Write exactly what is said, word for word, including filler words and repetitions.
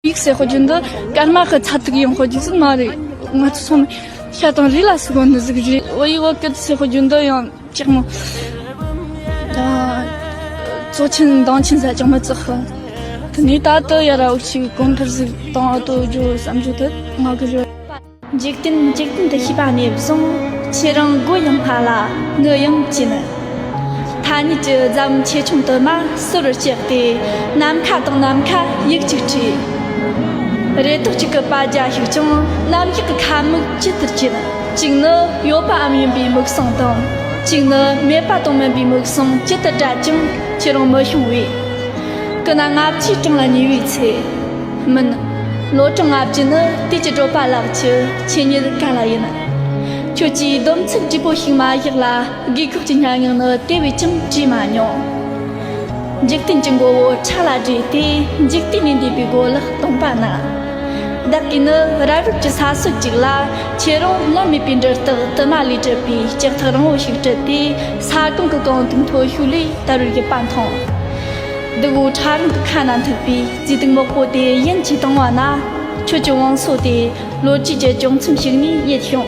ཡིག་ཟེར་ཁོ་རྒྱུ་འདི་སྐར་མ་གི་ཚ་ཐིག་ཡིན་ཁོ་རྒྱུ་ཟིག་མ་རེད། ང་ཚོ་ཚང་མ་ཤ་དང་རུས་ལ་ཟུག་གོ་ནི་ཟིག་རེད། འོ་ཡིག་འོ་སྐད་ཟེར་ཁོ་རྒྱུ་འདི་ཡང་ཅག་མོ། ཙོ་ཆེན་འདང་ཆེན་ཟ་ཅང་མི་ཙག་ཧ། དེ་ནས་ད་ལྟ་ཡ་ར་འུ་ཆི་གོང་འཕེལ་ཟིག་དང་ཨ་ཏོ་ཇོ་བསམ་རྒྱུ་དེ་ང་གི་རེད། འཇིག་རྟེན་འཇིག་རྟེན་དུ་ཤེས་པ་ནས་བཟུང་ཁྱེད་རང་མགོ་ཡང་སྔ་ལ་ངུ་ཡང་གཅིན། ཐ་སྙད་ཀྱི་རྫམ་ཆེ་ཆུང་དུ་མ་ཟུར་བར་བཅད་དེ་ནམ་མཁའ་དང་ནམ་མཁའ་ཡིག་གཅིག་བྲིས། རེ་དོགས་གཅིག་གི་པ་རྒྱ་ཞིག་ཀྱང་ནམ་ཞག་གི་ཁ་མིག་ཇི་ལྟར་གྱེན། གཅིག་ནི་ཡོད་པའམ་ཡིན་པའི་མིག་ཟུང་དང་། གཅིག་ནི་མེད་པ་དང་མིན་པའི་མིག་ཟུང་ཇི་ལྟར་བགྲད་ཀྱང་ཁྱེད་རང་མི་ཤོང་བས། ཀུན་ན་ལྔ་བཅུའི་གྲངས་ལ་ཉེ་བའི་ཚེ། མིན། ལོ་གྲངས་ལྔ་བཅུ་ནི་དུས་ཀྱི་བགྲོད་པ་ལག་གི་ཆོས་ཉིད་ག་ལ་ཡིན། ཁྱོད་ཀྱིས་སྡོམ་ཚིག་བརྗིད་པོ་ཞིག་མ་བཞག་ལ། དགོས་ཁོག་གི་སྙན་ངག་ནི་དེ་བས་ཀྱང་བྲིས་མ་མྱོང་། འཇིག་རྟེན་གྱི་མགོ་བོ་ཕྲག་ལ་བསྒྲིལ་ཏེ། འཇིག་རྟེན་ལས་འདས་པའི་གོ་ལག་སྟོང་པ་ན། བདག་གིས་ནི་རབ་རིབ་ཀྱི་ས་སྲོད་ཅིག་ལ། ཁྱེད་རང་ལམ་མེད་པའི་འབྲུ་རྟགས་དུ་མ་ལས་གྲུབ་པའི་ལྕགས་ཐག་རིང་བོ་ཞིག་དཀྲིས་ཏེ། ས་གོང་གི་གངས་ཐིག་མཐོ་ཤོས་ལས་དལ་བུར་བཞུད་པ་མཐོང་། སྡུག་པོ་ཕྲ་རིང་གི་ཁ་ན་ཐུག་པའི་རྩེ་ཐིག་མོག་པོ་དེ་ཡིན་གྱིས་བཏང་བ་ན། ཁྱོད་ཀྱི་བང་སོ་དེ་ལོ་རྒྱུས་ཀྱི་ཅུང་མཚམས་ཤིག་ནས་ཡལ་བྱུང་།